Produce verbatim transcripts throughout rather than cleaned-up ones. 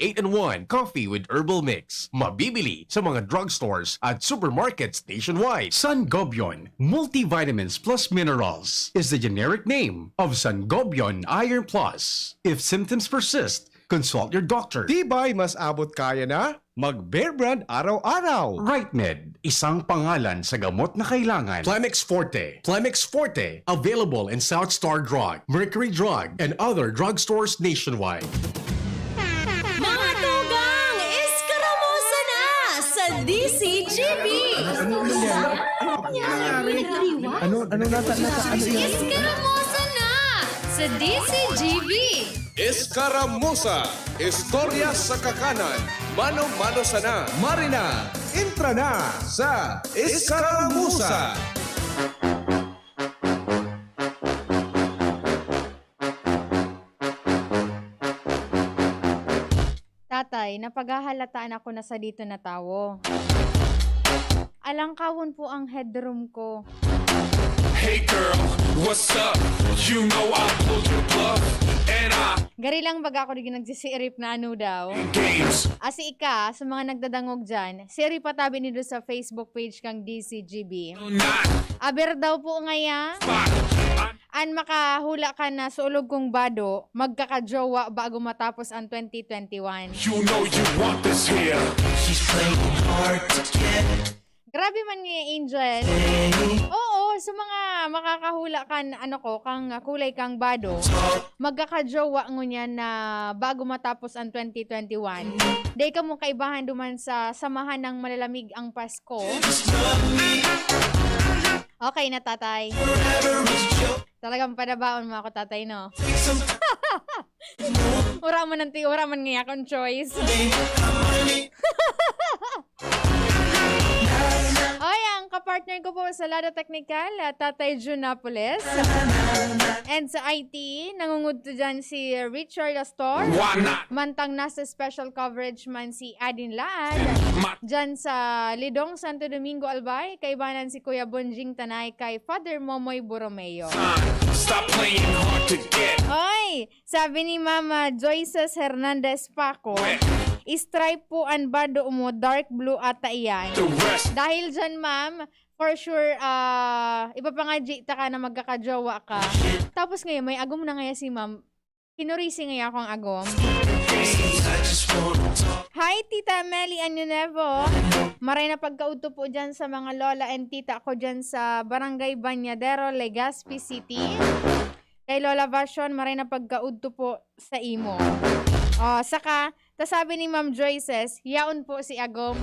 eight-in-one Coffee with Herbal Mix. Mabibili sa mga drugstores at supermarkets nationwide. Sangobion Multivitamins Plus Minerals is the generic name of Sangobion Iron Plus. If symptoms persist, consult your doctor. Tibay mas abot kaya na mag-Bear Brand araw-araw. Right Med, isang pangalan sa gamot na kailangan. Plemex Forte. Plemex Forte, available in South Star Drug, Mercury Drug, and other drugstores nationwide. Mga tugang, eskaramosa na sa D C G B! Ano nangyari? Ano, ano nata, nata, ano yan? Eskaramosa na sa D C G B! Eskaramusa, istorya sa kakanan, mano-mano sana. Marina, entra na sa Eskaramusa. Tatay, napaghahalataan ako na sadito na tawo. Alangkawon po ang headroom ko. Hey girl, what's up? You know I pulled your bluff, and I Gari lang baga ako di nagsisirip na ano daw. games. Asi ika, sa mga nagdadangog dyan, siri patabi nindo sa Facebook page kang D C G B. Not Aber daw po ngaya, spot. an makahula ka na sa ulog kong bado, magkakajowa bago matapos ang twenty twenty-one. You know you want this here. She's playing hard to get. Grabe man nga, Angel. Oo, sa mga makakahula kan, ano ko, kang kulay kang bado, magkakajowa ngunyan na bago matapos ang twenty twenty-one. Dai ka mo kaibahan duman sa samahan ng malalamig ang Pasko. Okay na, tatay. Talagang padabaon mo ako, tatay, no? Wala man ang ti-, wala man nga akong choice. Oy, ang kapartner ko po sa Lado Technical, ah, Tatay Jun Napoles. And sa I T, nangungudto dyan si Richard Astor. Why not? Mantang nasa special coverage man si Adin Laad. Ma- Dyan sa Lidong, Santo Domingo, Albay, kaibanan si Kuya Bonjing Tanay kay Father Momoy Borromeo. Stop playing hard to get. Oy! Sabi ni Mama Joyces Hernandez Paco, stripe po an bado mo, dark blue ata iyan. The rest. Dahil dyan, ma'am, for sure, ah, ipapangadyi ta ka na magkakajowa ka. Tapos ngayon, may agom na ngaya si ma'am. Kinurisi ngaya akong agom. Hi, Tita Meli Año Nuevo. Maray na pagkaudto po dyan sa mga lola and tita ko dyan sa Barangay Bañadero, Legazpi City. Kay Lola Vashon, maray na pagkaudto po sa imo. Oh, saka, ta sabi ni Ma'am Joyces, yaon po si Agom.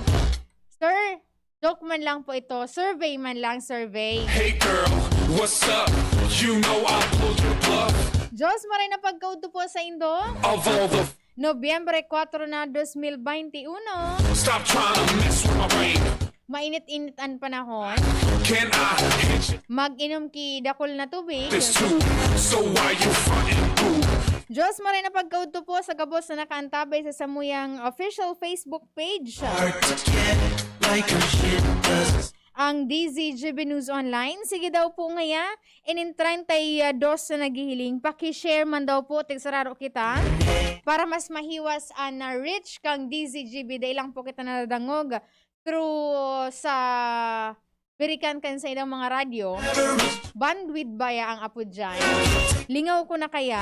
Sir, joke man lang po ito. Survey man lang, survey. Hey girl, what's up? You know I pulled your bluff. Diyos, maray na pagkaudto po sa indo. Of all the Nobyembre kuwatro na, dos mil baynte uno. Stop trying to mess with my brain. Mainit-init an panahon. Can I hit you Mag-inom ki dakul na tubig. this too? So why you frontin' boo? Diyos, maray na pagkaudto po sa gabos na nakaantabay sa samuyang official Facebook page. Hard to get like her shit does. Ang D Z G B News Online. Sige daw po ngaya, inin treinta y dos na naghihiling, paki-share man daw po, tigsararo kita. Para mas mahiwas an, ah, reach kang D Z G B, dai lang po kita nadadangog through sa birikan kan sa ilang mga radyo. Bandwidth baya ang apod dyan. Lingaw ko na kaya.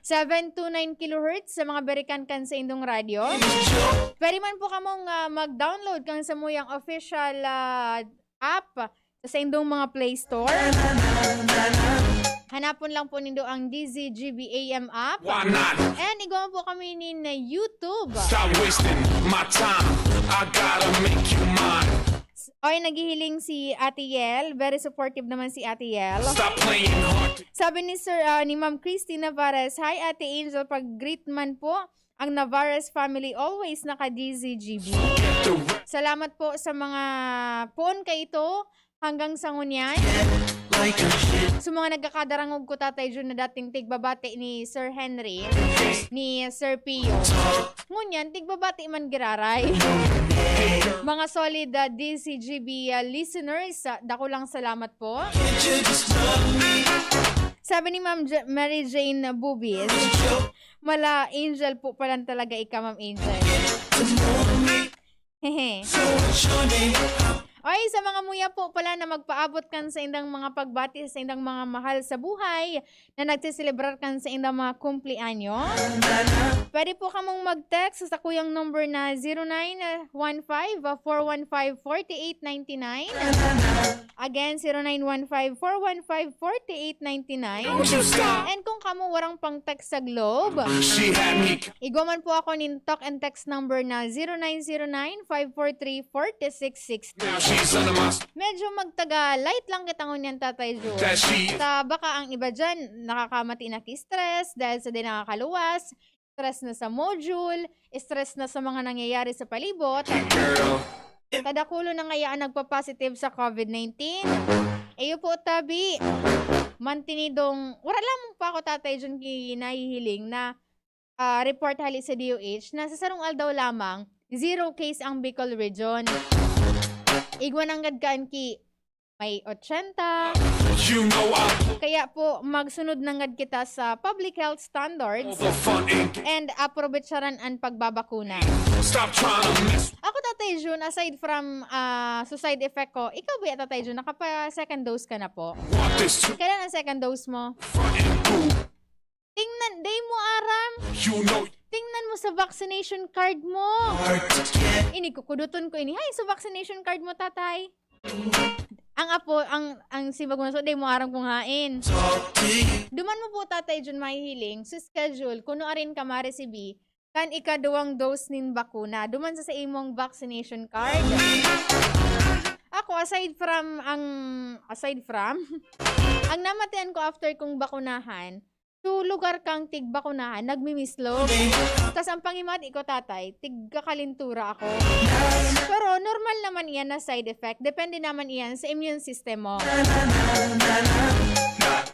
Seven two nine kilohertz sa mga birikan kan sa indong radyo. Pwede man po kamong, ah, mag-download kan samuyang official, ah, app sa indong mga Play Store. Hanapon lang po nindo ang D Z G B A M app. Why not? And igwa po kami nin YouTube. Stop wasting my time. I gotta make you mine. Oy, naghihiling si Ate Yel. Very supportive naman si Ate Yel. Stop playing hard. Sabi ni Sir, ah, ni Ma'am Christy Navarez, "Hi, Ate Angel, pag-greet man po ang Navarez family, always naka-D Z G B." The rest. Salamat po sa mga poon kaito hanggang sa ngunyan. Like her shit. Sa mga nagkakadarangog ko, Tatay Jun, na dating tigbabati ni Sir Henry, ni Sir Pio. Ngunyan, tigbabati man giraray. Mga solid, ah, D Z G B, ah, listeners, ah, dakulang salamat po. Can't you just love me? Sabi ni Ma'am J- Mary Jane Bubis, Mala, Angel po pala talaga ika, Ma'am Angel. Hehe. Oy, sa mga muya po pala na magpaabot kan saindang mga pagbati sa saindang mga mahal sa buhay na nagseselebrar kan saindang mga kumpleanyo, pwede po kamong mag-text sa sakuyang number na zero nine one five, four one five, forty eight ninety nine. Again, zero nine one five, four one five, forty eight ninety nine. Don't you stop. And kung kamo warang pang-text sa Globe, She had me. Igwa man po ako nin talk and text number na zero nine zero nine, five four three, forty six sixty. Now she's under my Medyo magtaga-light lang kita ngunyan, Tatay Jun. That she Ta baka ang iba dyan, nakakamati na ki-stress dahil sa di nakakaluwas, stress na sa module, stress na sa mga nangyayari sa palibot. Girl. Kadakulo na ngaya ang nagpa-positive sa COVID nineteen. Iyo po, tabi. Mantinidong, wala lamang pa ako, Tatay Jun, ki-, nahihiling na, ah, report hali sa D O H na sa sarong aldaw lamang, zero case ang Bicol Region. Igwa nanggad kan ki may ochenta. You know I Kaya po, magsunod nanggad kita sa public health standards over fun and and aprobetsaran an pagbabakuna. Stop trying to mess. Ako, Tatay Jun, aside from, ah, sa side effect ko, ikaw ba, Tatay Jun, nakapa-second dose ka na po? Want this to Kailan ang second dose mo? Front and cool. Tingnan, dai mo aram. You know. Tingnan mo sa vaccination card mo. Hard to get. Ini, kukuduton ko ini. Hay, sa vaccination card mo, Tatay. Ang apo, ang, ang simbag mo na so, dai mo aram kung hain. Talk to you. Duman mo po, Tatay Jun, mahihiling sa schedule, kuno arin ka maresibi kan ikaduwang dose nin bakuna. Duman sa, sa imong vaccination card. Ako, aside from ang, aside from, ang namatian ko after kong bakunahan, so, lugar kang tigbakunahan, nagmimislog. Tas ang pangimati ko, Tatay, tigkakalintura ako. Pero normal naman iyan na side effect. Depende naman iyan sa immune system mo.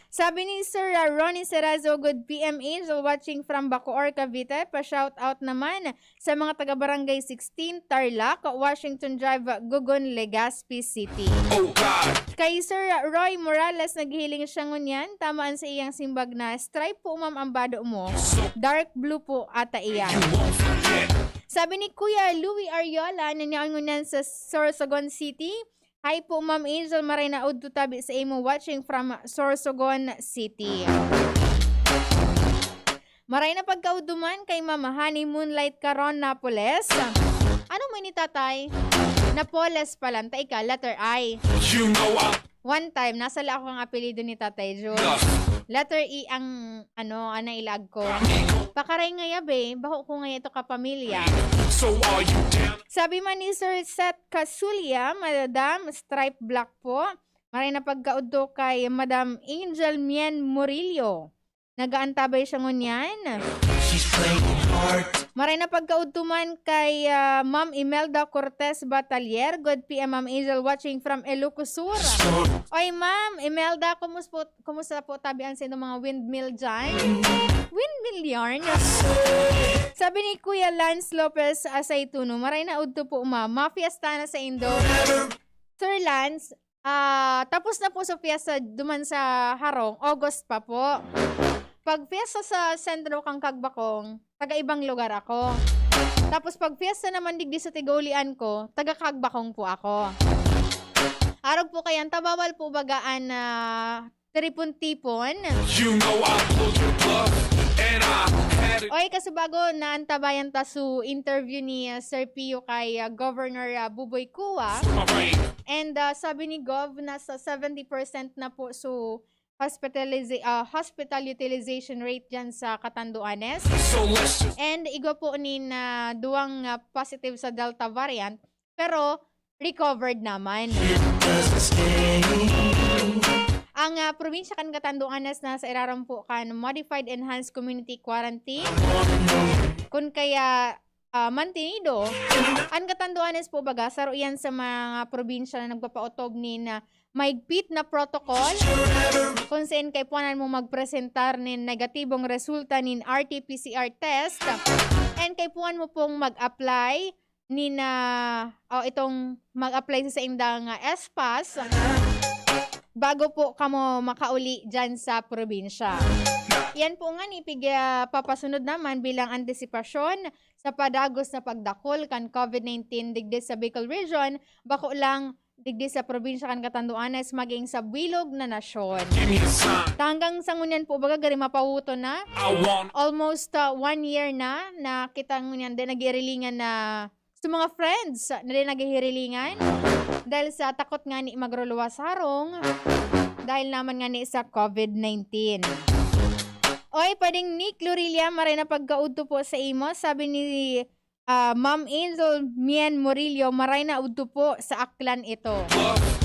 Sabi ni Sir, ah, Ronnie Serazo, "Good P M, Angel, watching from Bacoor, Cavite." Pa-shout out naman sa mga taga Barangay sixteen, Tarlac, Washington Drive, Gogon, Legazpi City. Oh God! Kay Sir Roy Morales, naghihiling siya ngunyan. Tama an sa iyang simbag na, "Stripe po, ma'am, ang bado mo. So Dark blue po ata iyan." You won't forget. Sabi ni Kuya Louie Ariola, na niya ngunyan sa Sorsogon City, "Hi po, Ma'am Angel, maray na udto tabi sa imo, watching from Sorsogon City." Maray na pagkaudto man kay Ma'am Honey Moonlight Caron Napoles. Ano mo ini, Tatay? Napoles pala, ta ika, letter I. You know I One time, nasala ako ang apelyido ni Tatay Jun. Letter E ang, ano, ang nailag ko. Pakaray ngaya, be, bako ko ngaya ito kapamilya. So are you down? Sabi man ni Sir Seth Casulia, "Madam, stripe black po." Maray na pagkaudto kay Madam Angel Mien Murillo. Nagaantabay siya ngunyan. She's playing hard. Maray na pagkaudto man kay, ah, Ma'am Imelda Cortez Batalier. "Good P M, Ma'am Angel, watching from Ilocos Sur." Oy, Ma'am Imelda, kumus-, kumusta po tabi an saindong mga windmill dyan? Windmill yarn. Sabi ni Kuya Lance Lopez Asaytuno, "Maray na udto po, ma'am. Mafiesta na saindo." Sir Lance, ah, tapos na po sa fiesta duman sa harong, August pa po. Pag fiesta sa sentro kan Cagbacong, taga ibang lugar ako. Tapos pag fiesta naman digdi sa tigaulian ko, taga Cagbacong po ako. Arog po kayan, ta bawal po baga an, ah, tiripon-tipon. You know I pulled your bluff, and I had it. Oy, kasubago, naantabayan ta su interview ni, ah, Sir Pio kay, ah, Governor, ah, Buboy Cua. My brain. And, ah, sabi ni Gov, nasa seventy percent na po su hospitaliza-, ah, hospital utilization rate dyan sa Catanduanes. So let's just And igwa po nin, ah, duwang, ah, positive sa Delta variant, pero recovered naman. Ang, ah, probinsya kan Catanduanes nasa irarom po kan Modified Enhanced Community Quarantine. Kun kaya, ah, mantenido, an Catanduanes po baga, saro iyan sa mga probinsya na nagpapaotob nin, ah, mahigpit na protocol, kung saan kaipuhan mo magpresentar nin negatibong resulta nin R T P C R test, and kaipuhan mo pong mag-apply nin, ah, o itong mag-apply sa saindang, ah, S pass bago po kamo makauli dyan sa probinsya. Yan po nga ni pig-, ah, papasunod naman bilang antisipasyon sa padagos na pagdakul kan COVID nineteen digdi sa Bicol Region, bako lang digdi sa probinsya kan Catanduanes, maging sa bilog na nasyon. Hanggang sa ngunyan po, baga, gari mapauto na. Almost, ah, one year na, na kita ngunyan din nagirilingan na sa mga friends na din naghihirilingan dahil sa takot nga ni magruluwas harong dahil naman nga ni sa COVID nineteen. Oy, Pading Nick Lorilla, maray na pagkaudto po sa imo, sabi ni, ah, Ma'am Angel Mien Murillo, maray na udto po sa Aklan ito.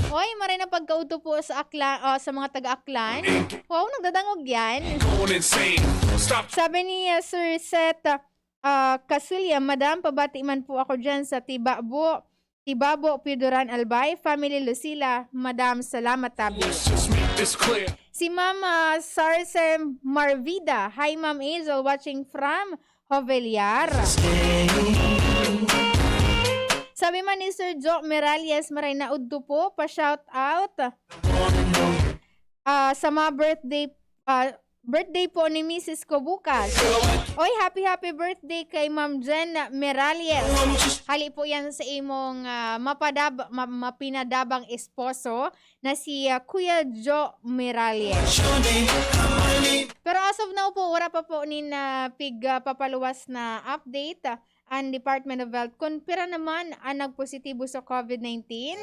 Oy, maray na pagkaudto po sa Aklan, ah, sa mga taga-Aklan. Wow, nagdadangog yan. Sabi ni, ah, Sir Seth, ah, Casulia, Madam, pabati man po ako dyan sa Tibabo, Tibabo, Pioduran, Albay, family Lucila. Madam, salamat tabi. Si Ma'am, ah, Sarse Marvida. Hi, Ma'am Angel, watching from Jovellar. Sabi man ni Sir Jo Miralles, maray na udto po, pa-shout out, ah, sa mga birthday, ah, birthday po ni misis ko bukas. Oy, happy, happy birthday kay Ma'am Jen Miralles. Hali po yan sa imong, ah, mapadab-, ma-, mapinadabang esposo na si, ah, Kuya Jo Miralles. Pero as of now po, wala pa po nin, ah, pig, ah, papaluwas na update, ah, ang Department of Health kung pira naman ang nagpositibo sa COVID nineteen.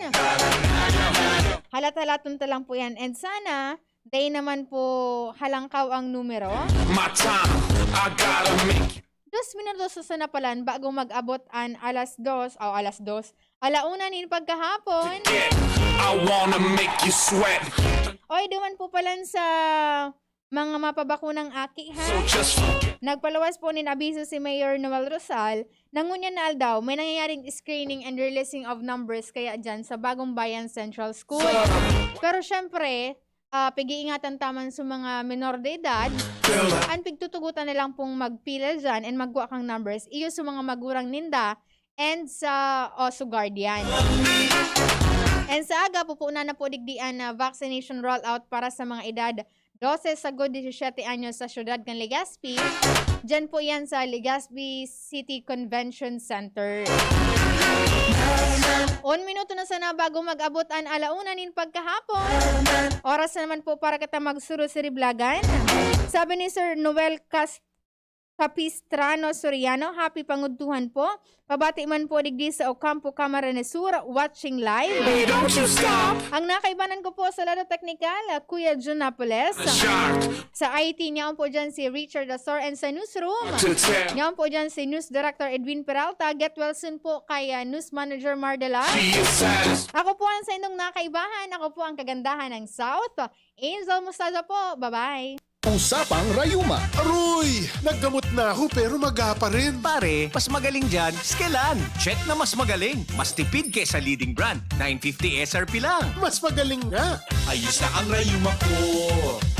Halat-halaton ta lang po yan. And sana, dai naman po halangkaw ang numero. My time, I gotta make it. Dos minutos na sana palan bago mag-abot an alas dos, o alas dos, ala una nin pagkahapon. I wanna make you sweat. Oy, duman po palan sa mga mapabakunang aki, ha? So just forget. Nagpaluwas po nin abiso si Mayor Noel Rosal na ngunyan na aldaw may nangyayaring screening and releasing of numbers kaya dyan sa Bagong Bayan Central School. Pero syempre, ah, pag-iingatan taman sa mga menor de edad, an pigtutugotan na lang pong magpila dyan and magkuha kang numbers, iyo sa mga magurang ninda and sa Oso Guardian. And sa aga, pupunan na po digdi an, ah, vaccination rollout para sa mga edad dose sagod disisiyete anyos sa siyudad kan Legazpi. Diyan po yan sa Legazpi City Convention Center. Un minuto na sana bago mag-abot an alauna nin pagkahapon. Oras na naman po para kita magsurusiriblagan. Sabi ni Sir Noel Cas-, Capistrano Soriano, happy pangudtuhan po. Pabati man po digdi sa Ocampo, Camarines Sur, watching live. Hey, don't you stop. Ang nakaibanan ko po sa lado teknikal, Kuya Jun Napoles. Shark. Sa I T, niyaon po dyan si Richard Asor, and sa newsroom, To tell. Niyaon po dyan si News Director Edwin Peralta. Get well soon po kay, ah, News Manager Mar Delas. She is satisfied. Ako po ang sa inyong nakaibahan. Ako po ang kagandahan ng South, Angel Mostaza po. Bye-bye. Usapang Rayuma. Aroy! Naggamot na ako pero maga pa rin. Pare, mas magaling dyan, Skelan. Check na mas magaling. Mas tipid kesa leading brand. Nine fifty S R P lang. Mas magaling nga. Ayos na ang rayuma ko.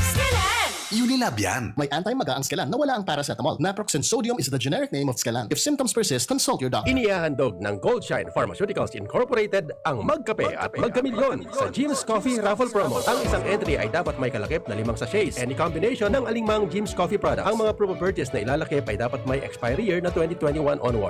Skelan! Unilab yan. May anti-maga ang Skelan na wala ang paracetamol. Naproxen sodium is the generic name of Skelan. If symptoms persist, consult your doctor. Inihahandog ng Goldshine Pharmaceuticals Incorporated ang Magkape at Magkamilyon sa Jim's Coffee Raffle Promo. Ang isang entry ay dapat may kalakip na limang sachets. Any combination ng alingmang Jim's Coffee product. Ang mga proof of purchase na ilalakip ay dapat may expiry year na twenty twenty-one onward.